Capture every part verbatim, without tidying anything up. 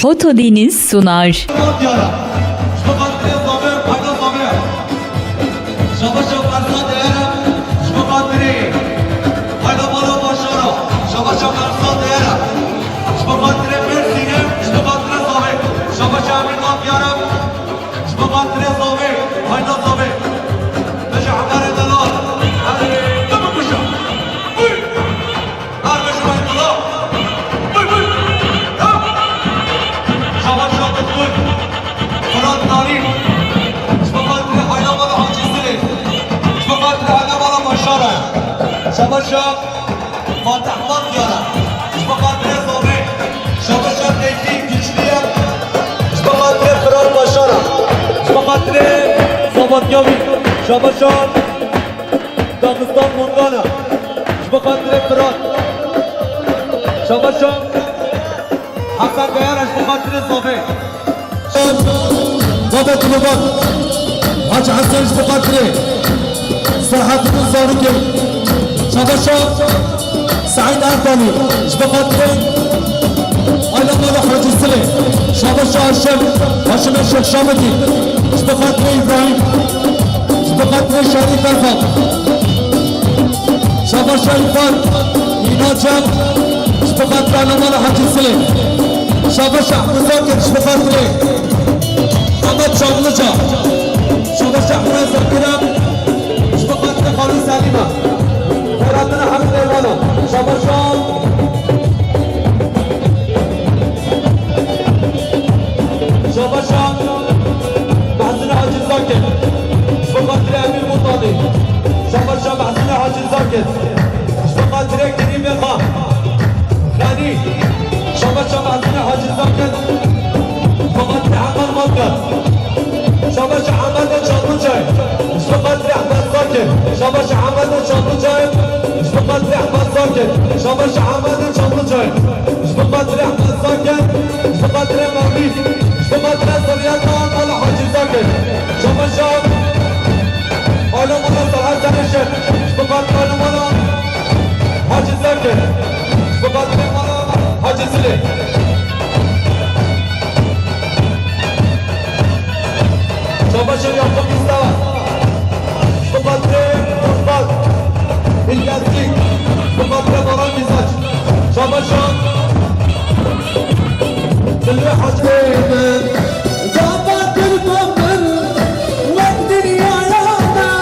Foto Deniz sunar. Şabaşa Qersa Dêre, ji bo xatirê Hayla Mala Başara. Şabaşa Qersa Dêre, ji bo xatirê Mersînê, ji bo xatirê Zavê. Şabaşa Emîr Diyara, ji bo xatirê Zavê, Hayla Zavê. Beşe Emerê Delal. Hadi, tu bikuşa. Buyur. Kardeşim Aytullah. Buyur, buyur. Ya. Şabaşa Kutbul. Fırat Narin. Şabaşa Hayla Mala Hacı Sili. Şabaşa Hayla Mala Başara. Şabaşa Fatih Matyara. Şabaşa Zobe. Şabaşa Tevfik Güçlüye. Şabaşa Fırat Başara. Şabaşa Sabat Yavi. Şabaşa Daxistan Mongana, ji bo xatirê Firat. Şabaşa Hesen Diyara, ji bo xatirê Zavê. Zavê Dilovan, Hacı Hesen, ji bo xatirê Serhatîn Zarokê. Şabaşa Seîd Erdalî, ji bo xatirê Ayla Mala Hacî Silê. Şabaşa Haşim, Haşimê Şêx Şamidî, ji bo xatirê Îbrahîm. Ji bo xatirê Şerîf Erzan. Şabaşa Îfan, Îna Cem, ji bo xatirê Ayla Mala Hacî Silê. Şabaşa Ehmed Zakir, ji bo xatirê Ehmed Çamlıca. Şabaşa Ehmed Zakir, ji bo xatirê Xalî Selîma. Xêratina Hemid Êvana. Şabaşa. Şabaşa Mehzine Hacı Zakir. Ji bo xatirê Emîr Mutalî. Şabaşa Mehzine Hacı Zakir. Ji bo xatirê Kerîmê Xan. Xanî. Şabaşa Mehzine Hacı Zakir. Ji bo xatirê Hemal Matkar. Şabaşa Hemal Çatlıçay. Ji bo xatirê Ehmed Zakir. Şabaşa Hemal Çatlıçay. Ji bo xatirê Ehmed Zakir. Şabaşa Hemal Çatlıçay. Ji bo xatirê Ehmed Zakir, ji bo xatirê Mevlîd, ji bo xatirê zerriyeta Mala Hacî Zakir. Şabaşa Ala Mala Serhat Serêşir, ji bo xatirê Ala Mala Hacî Zakir, ji bo xatirê Mala Hacî Silê. Şabaşa Yakup Mustafa. Ji bo xatirê Osman Îlyasî, ji bo xatirê Baran Mîzaç. Şabaşa Dilê Hacî. Baba kurban min, wek dinyaya min.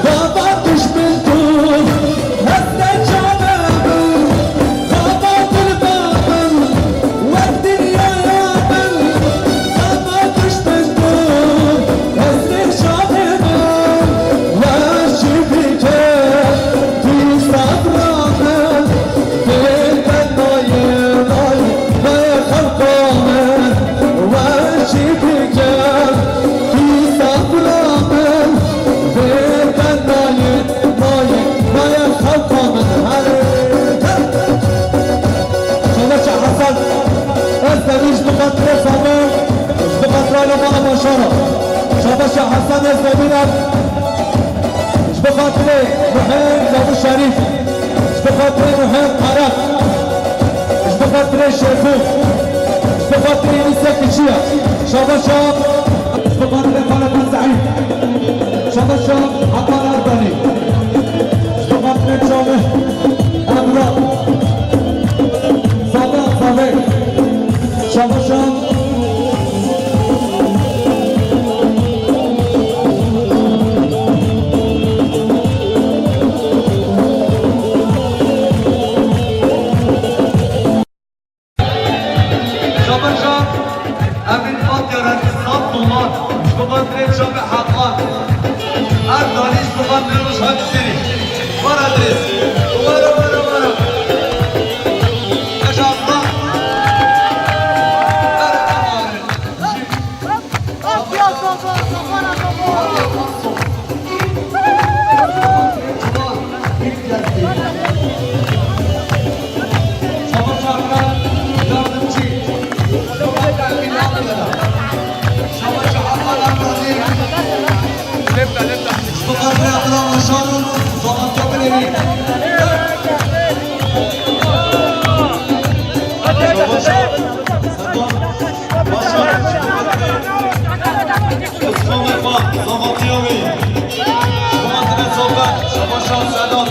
Baba kuşmil tu, hesret çare min. Baba kurban min, wek dinyaya min. Baba kuşmil tu, hesret çare min. Weş çi bike, tu sabra min. Bê te nayê, nayê, nayê xelqa min. Weş çi bike, tu sabra min. Bê te nayê, nayê, nayê xelqa min. Herê. Şabaşa Hesen, ez demî ji bo xatirê Same, ji bo xatirê Mala Başara. Şabaşa Hesen, ez demî re, ji bo xatirê Muhîn Labu Şerîf, ji bo xatirê Muhîn Arap, ji bo xatirê Şêxû, ji bo xatirê Înîsê Kiçiya. Şabaşa, ji bo xatirê Xaleta Seîd. Şabaşa Hakan Erdanî. Ji bo xatirê çavê Emrah. Sade, sade. Şabaşa. Şabaşa Emîn Fatya Rengî sed dolar. Ji bo xatirê çavê Heqan. Her dalî ji bo xatirê Rojhan Husênî. Were dirês. Were, were, were. Eş aslan. Her, her, her. Zavatiya wî. Ji bo xatirê Zafer, şabaşa Sedat.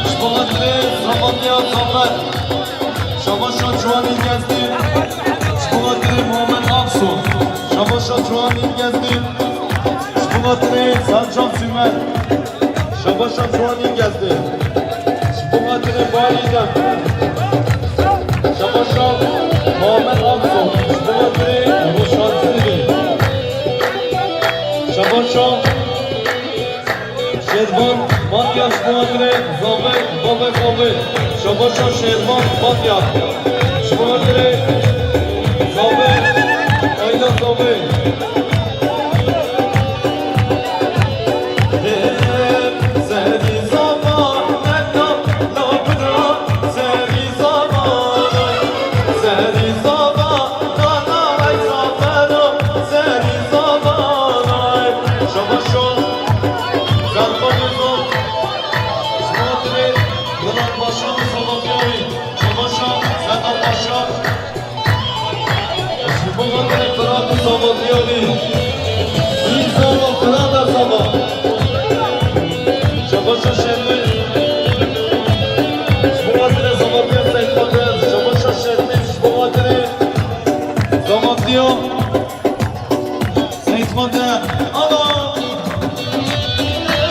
Ji bo xatirê Zavatiya Zafer. Şabaşa Ciwanî Gezdî. Ji bo xatirê Muhammed Aksu. Şabaşa Ciwanî Gezdî. Ji bo xatirê Selcan Sümer. Şabaşa Ciwanî Gezdî. Ji bo xatirê Barî Dem. Şabaşa Muhammed Aksu. Ji bo xatirê Roşan Zilî. Şabaşa Şêrvan Matya, ji bo xatirê Zave, Zave, Zave. Şabaşa Şêrvan Matya. Ji bo xatirê Zave, Ayla Zave. Ji bo xatirê Firat û Zavatiyanî. Îsava Firat e Zava. Şabaşa Şermin. Ji bo xatirê Zavatiya Seytmate. Şabaşa Şermin. Ji bo xatirê Zavatiya Seytmate. Ala.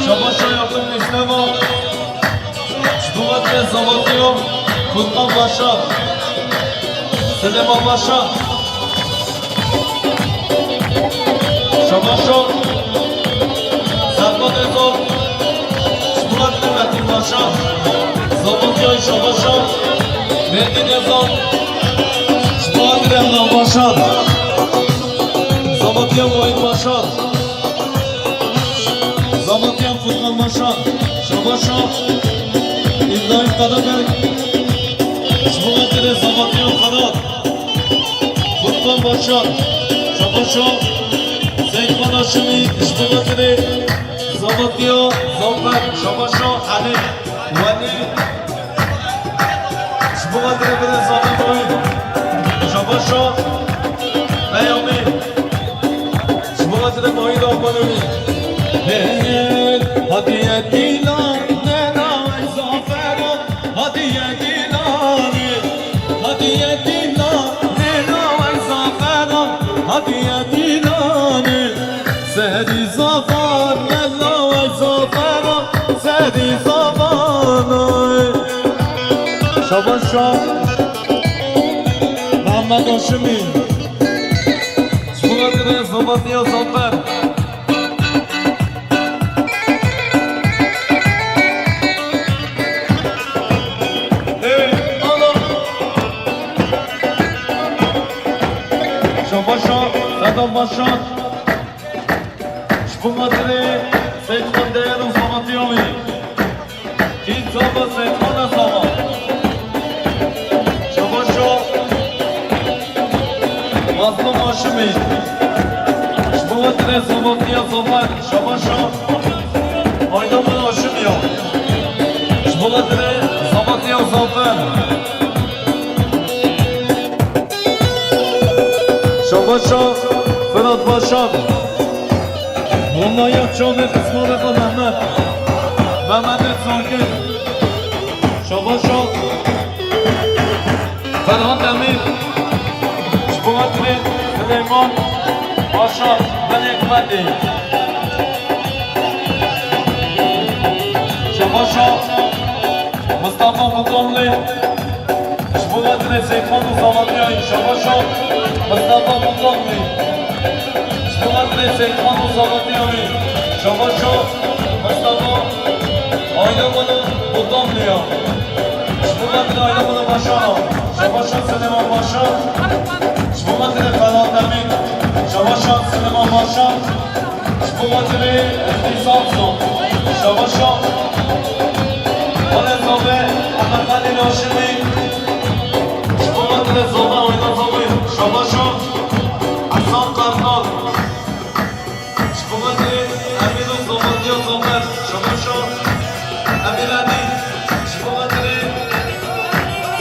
Şabaşa Yakup Mustafa. Ji bo xatirê Zavatiya Furkan Başar. Silêman Başar. Şabaşa Serkan Özal. Ji bo xatirê Metin Başar. Zavatiya Şabaşa Metin Özal. Ji bo xatirê Emrah Başar. Zavatiya Muhit Başar. Zavatiya Furkan Başar, Şabaşa İbrahim Karaberk, ji bo xatirê Zavatiya Ferhat, Furkan Başar, Şabaşa Seytman Haşimî, ji bo xatirê Zavatiya Zafer, Şabaşa Elî Welî. Ji bo xatirê birê Zafer Moyî, Şabaşa Peyamî. Ji bo xatirê Moyî Rahmanowî. Hê, hatiye dîlanê navê Zafero, hatiye dîlanê, hatiye dîlanê navê Zafero, hatiye dîlanê. Serî Zafar, navê Zafero, Serî Zafanay. Şabaşa Mehmet Haşimî. Ji bo xatirê Zavatiya Zafer. Ê, ala. Şabaşa Sedat Başar. Ji bo xatirê Seytman Deyer û Zavatiya wî. Kî Zava Seytman e Zava. Şabaşa Mazlum Haşimî. Ji bo xatirê Zavatiya Zafer. Şabaşa Aydaman Haşimî ya. Ji bo xatirê Zavatiya Zafer. Şabaşa Firat Başar. Wallaya çavê qisma ve Mehmet. Mehmetê Çakir. Şabaşa Ferhat Emîr. Ji bo xatirê Silêman Başar. Belê Hikmetî. Şabaşa Mustafa Mutamlı. Ji bo xatirê Seytman û Zavatiyanî, şabaşa Mustafa Mutamlı. Ji bo xatirê Seytman û Zavatiyanî, şabaşa Mustafa Aynaman û Mutamlıya. Ji bo xatirê Aynaman û Başara, şabaşa Silêman Başar. Ji bo xatirê Ferhat Emîn, şabaşa Silêman Başar. Ji bo xatirê Hindî Samson, şabaşa. Wele Zave, Emeqanî Raşimî. Ji bo xatirê Zave, Ayna Zave, şabaşa. Hasan Kartal. Ji bo xatirê Emîn û Zavatiya Zafer, şabaşa. Emîr Edî. Ji bo xatirê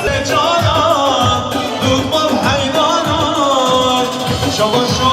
Zê canan, dût bab heyranan. Şabaşa.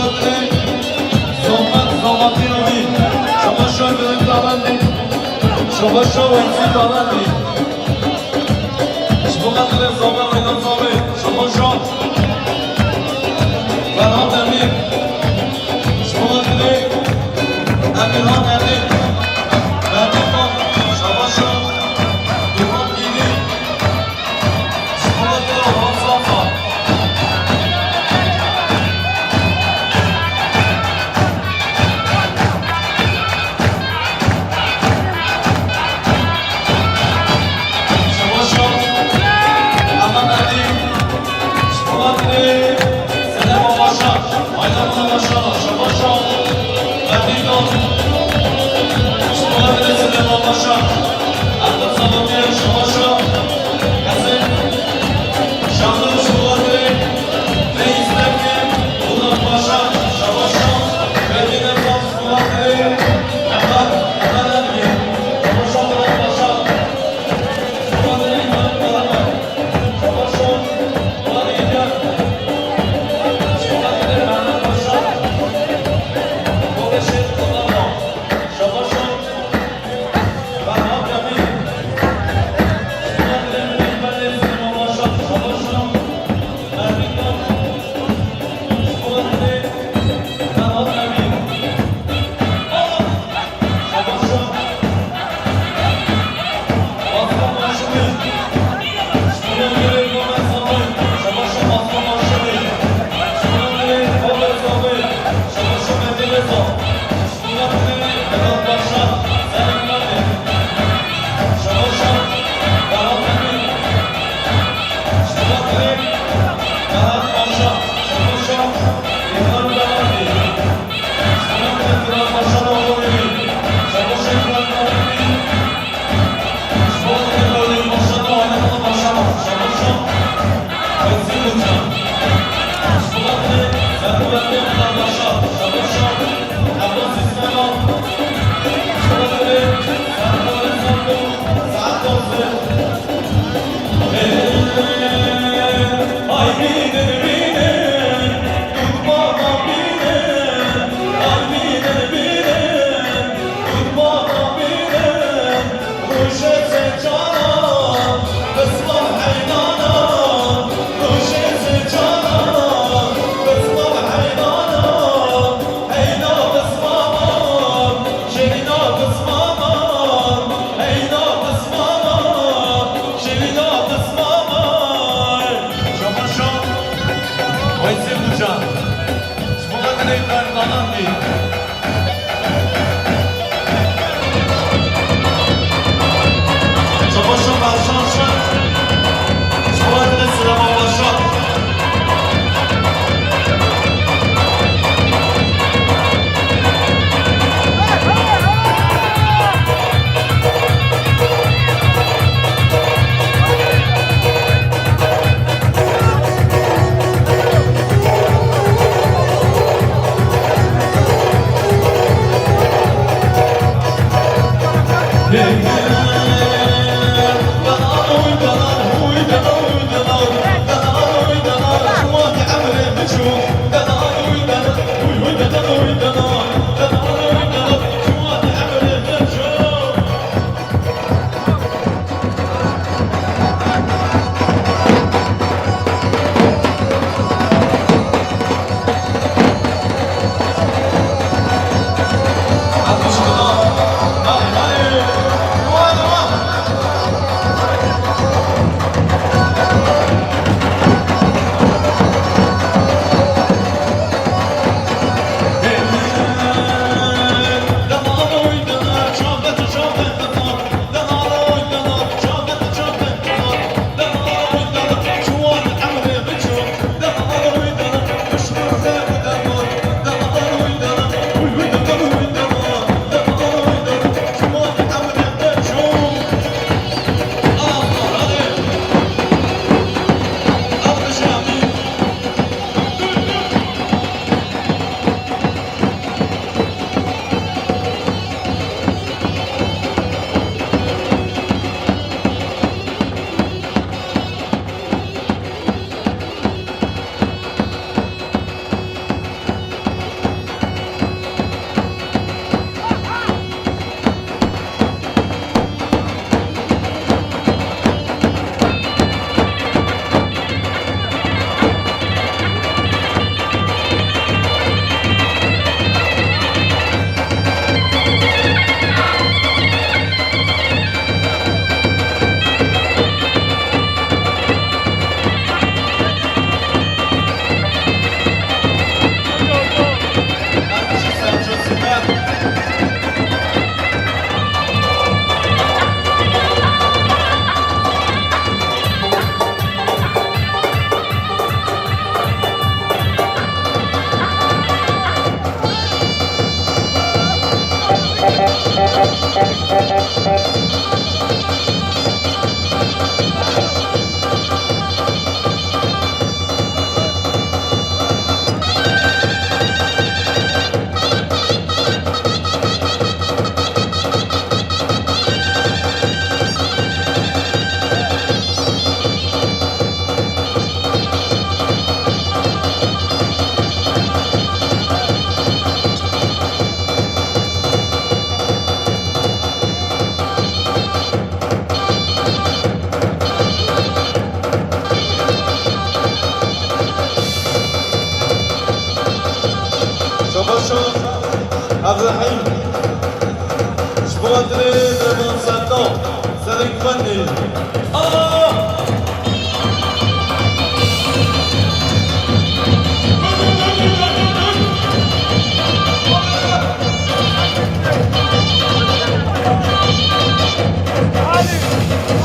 Şabaşa Dilê, Sohbet Sabatî Abî, Şabaşa Dilê Talendî, Şabaşa Wesî Talendî. Ji bo xatirê Sohbet Reyhan Sabê, Şabaşa Ferhat Emîr. Ji bo xatirê Emirhan Emîr, Mehmet Xan, Şabaşa Dûran Gîdî.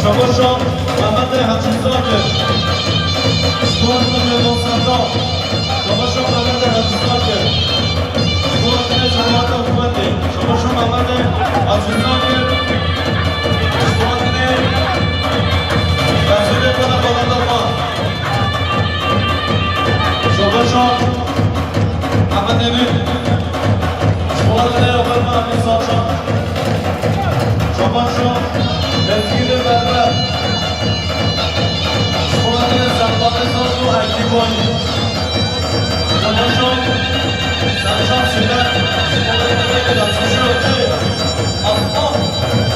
Şabaşa Mehmetê Hacî Zakir. Ji bo Rêya Nû Serdan. Şabaşa Mehmetê Hacî Zakir. Ji bo Rêya Cemaeta Hikûmetê. Şabaşa Mehmetê Hacî Zakir. Ji bo Rêya Mesûdê Kara Balada Xan. Şabaşa Ehmed Emîn. Ji bo Rêya Xanima Emîn Salçak. Şabaşa Lezgînê Berber. Ji bo Serdarê Zad û Ekîbanî. Şabaşa Sercan Sîber. Ji bo Rêya Mesûdê Kara Balada Xan.